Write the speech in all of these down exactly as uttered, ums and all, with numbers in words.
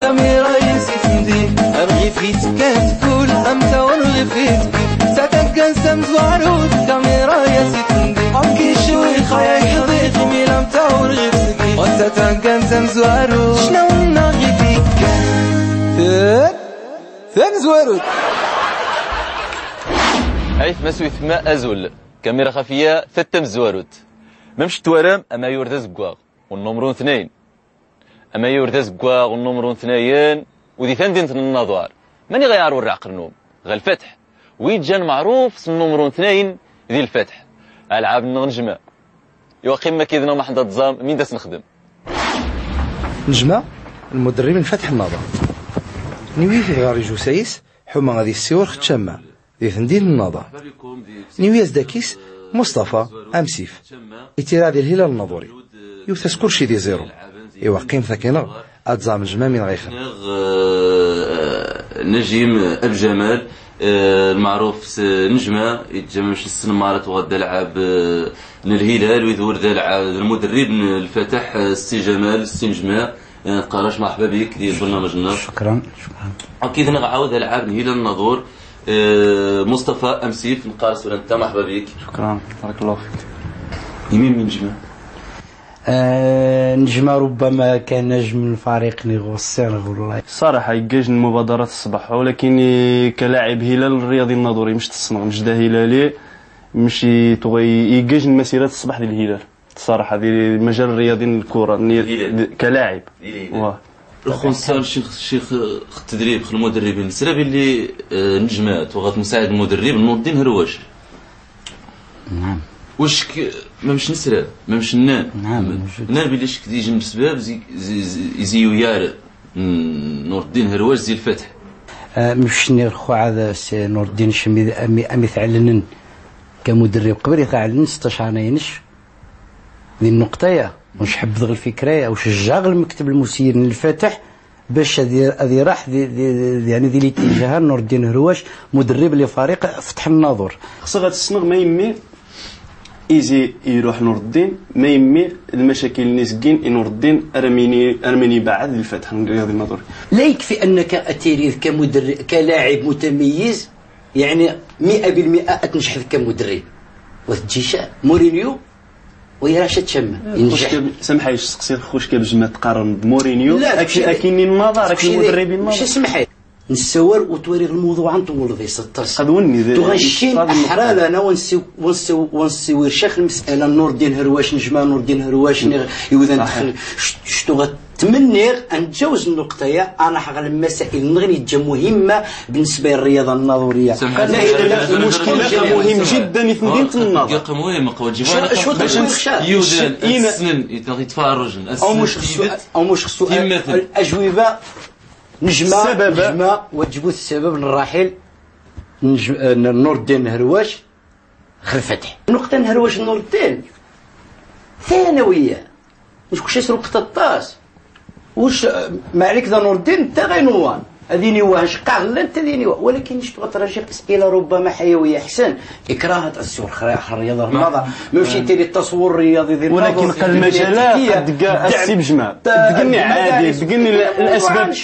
كاميرا يا سي تندي، رغيف يتكات كل أمتى ورغيف يتكات. ساتنكن سمزوارو، كاميرا يا سي تندي. أم كيشوي خايا يحضي خميل أمتى ورغيف سكي. وساتنكن سمزوارو، شنو نغيتي كان؟ ثان، ثان زوارو. عيث مسوي ثما أزول. كاميرا خفية، ثتم زواروت. ممش توارم، أما يورد أزقواغ. والنمرون اثنين. Amayyur d azeggaɣ, nnumru n tnayen, u di tamdint n Nnaḍur. Mani ɣa iɛerwel ɛqel-nwen? Ɣer Lfatḥ. Wi iǧǧan meɛruf s nnumru n tnayen di Lfatḥ? Alɛab-nneɣ Nejma. Iwa qim ma kid-nneɣ ma ḥend ad tẓam min d as-nexdem. Nejma, lmuderrib n Lfatḥ Nnaḍur. Niwi fi ɣer ijusayis, ḥuma ad issiwel xeččama. Di temdint n Nnaḍur. Niwi-as dakis Mustafa Amsif. Itira di lhilal nnaḍuri. Iwet-as kulci di ziru. Iwa qim taki-nneɣ ad tẓam Nejma min ɣa ixdem. Najim Abjamal, eh, lmeɛruf s Nejma, iǧǧa mec n snemmara tuɣa d alɛab, eh, n lhilal, wid ur d alɛab, d lmuderrib n Lfatḥ, eh, Ssi Jamal, Ssi Nejma. Eh, nqqar-as merḥba bik di lbernamej-nneɣ. Cukran, cukran. Akked-nneɣ ɛawed alɛab n Hilal Nnaḍur, eh, Mustafa Amsif, nqqar-as tura nta merḥba bik. Cukran, barakallahu fik. Imi Nejma? Eh, Nejma ربما كنجم الفريق نغوصين والله. الصراحة يجيجن مبادرات الصباح، ولكن كلاعب هلال الرياضي الناظوري مش تصنغ، مش دا هلالي، مش يتغي-، يجيجن مسيرات الصباح للهلال. الصراحة، ذي مجال الرياضي الكرة، إني كلاعب. واه. الخنثى الشيخ، الشيخ التدريب، المدربين، سرا بلي، آه، نجمات وغات مساعد المدرب نور الدين هرواش. نعم. واش ك-، ما مش نسرا، ما مش نان. نعم، موجود. نان بلي شك دي جنب سباب زي، زي، زي، زي ويار، مم، نور الدين هرواش زي الفتح. آه، مش نير خو عاد سي نور الدين شمي أمي، أمي ثعلنن كمدرب قبل يثعلن ستاشر سنة ينش. ذي النقطة يا، واش حب ذغ الفكرة يا، واش جاغ المكتب المسير للفتح باش هذه، هذه راح ذي، ذي، ذي، يعني ذي الاتجاه نور الدين هرواش مدرب لفريق فتح الناظور. خصك غتسنغ ما يمي إيزي يروح نور الدين، ما يمي المشاكل اللي سكين نور الدين أرميني، أرميني بعد الفتح الرياضي الناظوري. لا يكفي أنك أتيري كمدرب، كلاعب متميز، يعني مية بالمية أتنجح كمدرب. وتجيش مورينيو ويرا شا تشمى. ينجح. خوش كب-، سمحي، سقسي خوش كبجمة تقارن بمورينيو. لا، أكي-، أكيني النظر، أكي المدربين النظر. شو سمحي؟ نسور وتوري الموضوع نطول في ستة عشر. قد وني ذي. تو غنشين أحرار أنا ونسي، ونسي، ونسي ويرشخ المسألة نور الدين هرواش، نجمة نور الدين هرواش، نغ-، يوذن صحيح. دخل، ش-، شتو غت-، تمنيغ أن نتجاوز النقطة يا، أنا حق المسائل نغني تجا مهمة بالنسبة للرياضة الناظورية. سامحني. لا، لا، لا، لا، المشكل لا، لا، مهم جدًا في مدينة الناظور. دقيقة مهمة، قوة جوانب. شو، شو تقول خشاش؟ يوزن، إينا السنن، يت-، يتفرجن، أو السنن مش خصو-، يبت-، أو مش خصو-، يمثل. الأجوبة نجمة، السبب. نجمة، وجبوا السبب الراحل نج-، آه، نور الدين هرواش. خلفتح. نقطة نهر واش نور الدين. ثانوية. مش كل شيء سرق تطاس. وش، آه، ما عليك ذا نور الدين، انت غير نوان. هذيني واه شقاغ لا انت ذيني واه. ولكن نشتو تراجع أسئلة ربما حيوية أحسن. إكراهة السور خرا-، خريضة الماضى. ما مشي تيري التصور الرياضي ذي ولكن النظر قد المجال الدينية. قد قا السي بجمع. تا-، تقني عادي، المدارس. تقني ال-، الأسباب.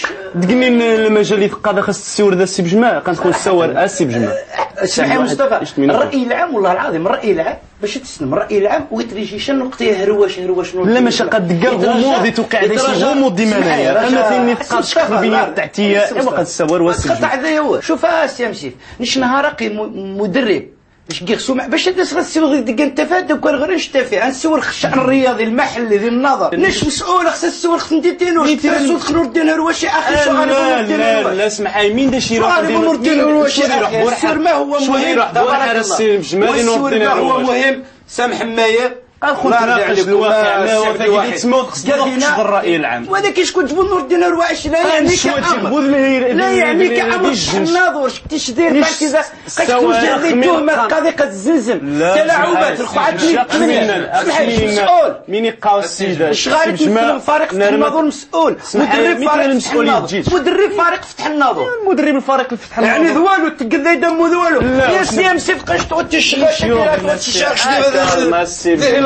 تقني المجال يتقاضى خاص السور ذا السي بجمع، كان تكون السور السي بجمع. اسمح يا مصطفى، الرأي العام، والله العظيم، الرأي العام، باش تسلم، الرأي العام، ويتريجي شنو نقطة هرواش، هرواش نور. لا، ماشي قد قال غموض، يتوقع عليه شي غموض ديما أنايا. أنا ثاني تقاش خبيني تاع تيا، إيوا قد السور والسي بجمع. شوف، آه، سي أمسيف، نش نهار قي م-، مدرب. باش كيغسو مع-، باش الناس غتسوق ديك انت فات، دوك غير نشتا فيه، غنسول خشان الرياضي المحلي ذي النظر. نش مسؤول، خص السول، خص ندير دينوش. ندير ترسو دخلو الدين هرواشي، أخي، شو غادي لا، نقول الدين لا، هرواشي؟ لا، اسمح، مين دا شي شو غادي نقول الدين هرواشي، أخي؟ السور ما هو مهم؟ تبارك الله. السور ما هو مهم؟ سامح معايا. أخو، نرجع تناقش لكم، الواقع، آه، ما هو سي فايدة واحد. تسمى وتخص قال لنا تناقش الرأي العام. وهذا كي شكون جبد نور الدين الرواعي؟ لا يعنيك أمر. لا يعنيك أمر. الناظور، شفتي شدير؟ بعد كذا قد تكون جاهز التهمة، قضية قد الزلزم. لا، تلاعبات، الخوات اللي تمنى. اسمح لي، مسؤول. مين يقاو السيدة؟ اش غادي تمثل فريق فتح الناظور مسؤول؟ مدرب فريق فتح الناظور. مدرب فريق فتح الناظور. مدرب الفريق يعني ذوالو، تقل ذي دمو ذوالو. لا، يا سي أمسيف، قشطو تشغل شكلات وتشغل شكلات.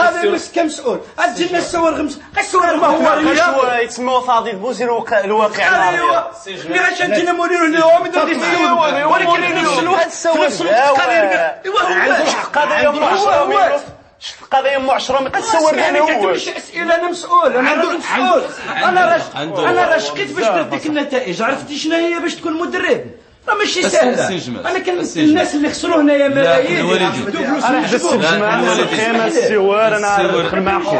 قاضي مسكين مسؤول. أجينا الصور غمس. الصور ما هو رياض. شوية، يتسمى فاضي البوزير وقع الواقع. هذا هو. مي عشان جينا مولين هنا، هو من دون الصور. ولكن في نفس الوقت، في نفس الوقت قال لي، إيوا هو. عنده الحق، هذا يوم عشرة. شفت قضية أم عشرة ما تتصور يعني، كتمشي أسئلة، أنا مسؤول، أنا راجل مسؤول. أنا راجل، أنا راجل شقيت باش درت ديك النتائج. عرفتي شنو هي باش تكون مدرب؟ راه ماشي ساهلة. أنا كان الناس اللي خسروا هنايا ملايين، لا، الوالدين. أنا حدا السي بجماعة، القيمة، السوار، أنا ندخل معاكم.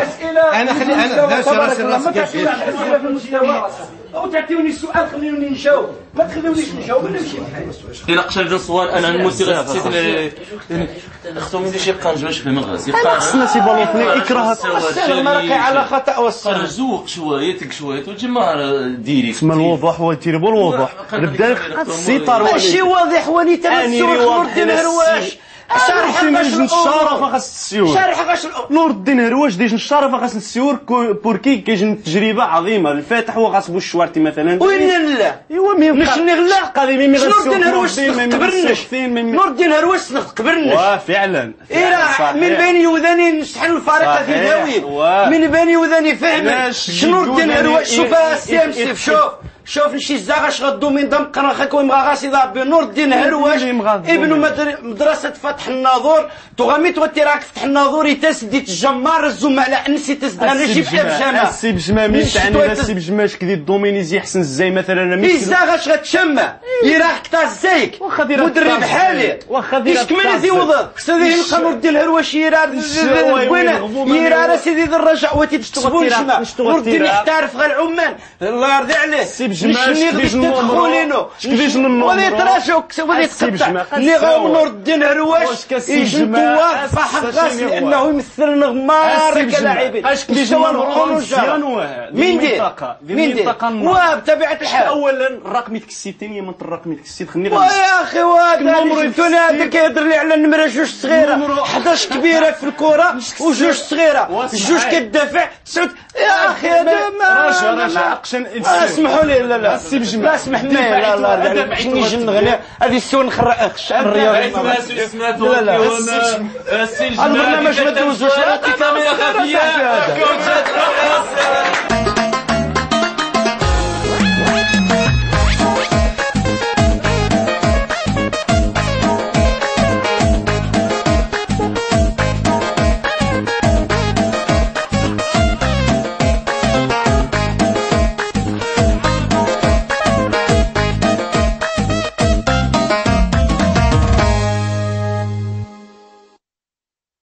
أنا خلي، أنا، لا، شرا، شرا، شرا. أو تعطيوني السؤال، خليوني نجاوب. ما تخليونيش نجاوب، أنا نمشي بحالي. إلا قشر سؤال، أنا الموسيقى ستيت ل-، خصهم يدير شي قنج، واش فهم الغاز؟ أنا خصنا سي بالوطني إكراه. السلام راكي على خطأ والصواب. رزوق شوية، تك شوية، وتجي مهر ديري. تسمى الوضوح، هو يتيري بالوضوح. نبدا السيطر. ماشي واضح، وليت أنا أني السوق، نور الدين هرواش. شارح غاش الأمور. شارح غاش الأمور. نور الدين هرواش ديش نشارف غاس السيور كو-، بوركي كيجن تجربة عظيمة. الفاتح هو غاس بوشوارتي مثلًا. وين لا؟ إيوا مي مش نغلا. قادي مي مي شنو غاس نور الدين هرواش تقبلنش. نور الدين هرواش تقبلنش. واه، فعلًا. إيه، صحيح. من بين يوذاني نشحن الفريق صحيح. هذه داوي. واه. من بين يوذاني فهمي. شنو نور الدين هرواش؟ شوف السي أم سيف، شوف. شوف نشي الزاغ اش غدو من دم قرا خاك ويمغا غاسي ضربي نور الدين هروش. ابن مدر-، مدرسة فتح الناظور. تو غامي توتي راك فتح الناظور يتاس دي تجمار الزملاء نسي تسدغ نجيب اف جامع. السي بجمع مين تعني؟ السي بجمع اش كدي الدوميني زي حسن الزاي مثلًا؟ الزاغ اش غتشمع؟ يراك تا الزايك. مدرب حالي. اش كمان زي وضع؟ سيدي نلقى نور الدين هروش يرار. يرار سيدي ذي الرجاء وتي تشتغل نور الدين يحترف غير عمان. الله يرضي عليه. السي بجمع، نشني غدي تدخلينو. ولا يتراجعوك، ولا يتقطع. ني غاو نور الدين هرواش، يجن طوار فحق غاس لأنه يمثل نغمار كلاعبين. مستوى الخروج. مندي، مندي. واه، بطبيعة الحال. أولًا، الرقم يتكسي، ثانيًا، من الرقم يتكسي، خلني غير ويا أخي، واه، النمرو جبتوني هذا كيهضر لي على النمرة جوج صغيرة. حداش كبيرة في الكرة وجوج صغيرة. جوج كتدافع، تسعود. يا أخي، هذا ما، راجع، ما، راجع، ما، عقشن إنسان. اسمحوا لي، لا، لا. السي بجمع. لا، اسمح لي، لا، لا، لا، لا. شنو يجي نغني؟ هذه السوق نخرع، خش الرياضة. لا، لا. السي بجمع. هذا البرنامج ما تدوزوش. لا، كاميرا خفية.